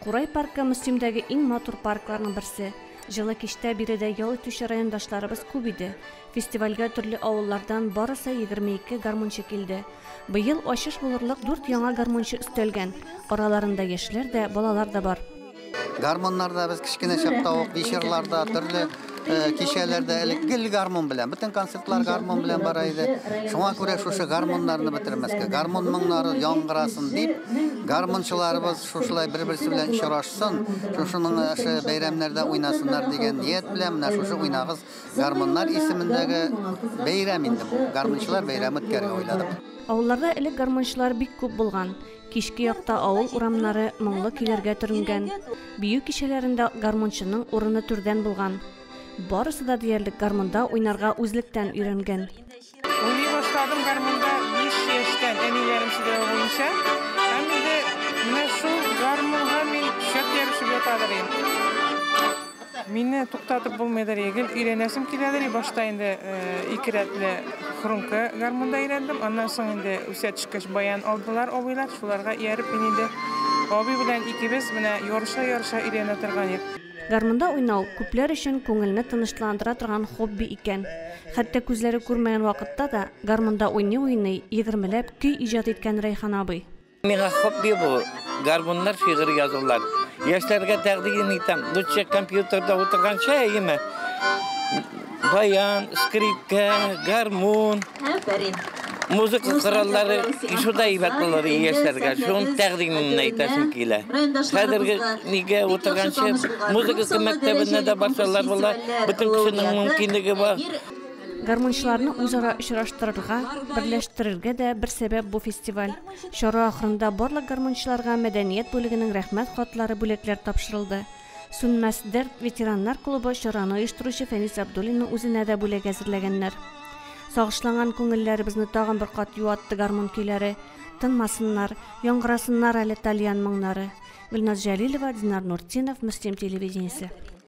Курай паркы Мөслимдәге иң матур паркларның берсе. Җылы кичтә биредә ял итүче райондашларыбыз күп иде. Фестивальгә төрле авыллардан барысы 22 гармунчы килде. Быел ачыш булырлык дүрт яңа гармунчы өстәлгән. Араларында яшьләр дә, балалар да бар. Гармуннарда без кечкенә чакта ук вечерларда, төрле кичәләрдә элек гел гармун белән, бөтен концертлар гармун белән бара иде. Шуңа күрә шушы гармуннарны бетермәскә, гармун моңнары яңгырасын дип, гармунчыларыбыз шушылай бер-берсе белән очрашсын, шушының шы бәйрәмнәрдә уйнасыннар дигән ният белән менә шушы Уйнагыз гармуннар исемендәге бәйрәм инде бу. Гармунчылар бәйрәме үткәрергә уйладык. Авылларда элек гармунчылар бик күп булган. Кичке якта авыл урамнары моңлы көйләргә төренгән. Бию кичәләрендә гармунчының урыны түрдән булган. Барысы да диярлек гармунда уйнарга үзлектән өйрәнгән. Уйный башладым гармунда 5 яшьтән, әниләрем сөйләве буенча. Һәм инде менә шул гармунга мин чат ябышып ятадыр идем. Мине туктатып булмыйдыр, гел өйрәнәсем киләдер. Башта инде ике рәтле хрунка гармунда өйрәндем. Аннан соң инде үсә төшкәч баян алдылар абыйлар. Шуларга ияреп мин инде абый белән икебез менә ярыша-ярыша өйрәнә торган идек. Гармунда уйнау күпләр өчен күңелне тынычландыра торган хобби икән. Хәтта күзләре күрмәгән вакытта да гармунда уйный-уйный егермеләп көй иҗат иткән Рәйхан абый. Миңа хобби бу, гармуннар, шигырь язулар. Яшьләргә тәкъдим итәм, лучше компьютерда утырганча, әйеме, баян, скрипка, гармун, музыка кораллары шунда әйбәт булыр яшьләргә. Шуны тәкъдимемне әйтәсем килә. Хәзерге нигә утырганчы, музыка мәктәбенә дә барсалар була, бөтен кешенең мөмкинлеге бар. Гармунчыларны үзара очраштырырга, берләштерергә дә бер сәбәп бу фестиваль. Чара ахырында барлык гармунчыларга мәдәният бүлегенең рәхмәт хатлары, бүләкләр тапшырылды. Сүнмәс дәрт ветераннар клубы чараны оештыручы Фәнис Абдуллинның үзенә дә бүләк әзерләгәннәр. Сагышланган күңелләребезне тагын бер кат юатты гармун көйләре. Тынмасыннар, яңгырасыннар әле тальян моңнары. Гөлназ Җәлилова, Динар Нуртдинов, Мөслим телевидениесе.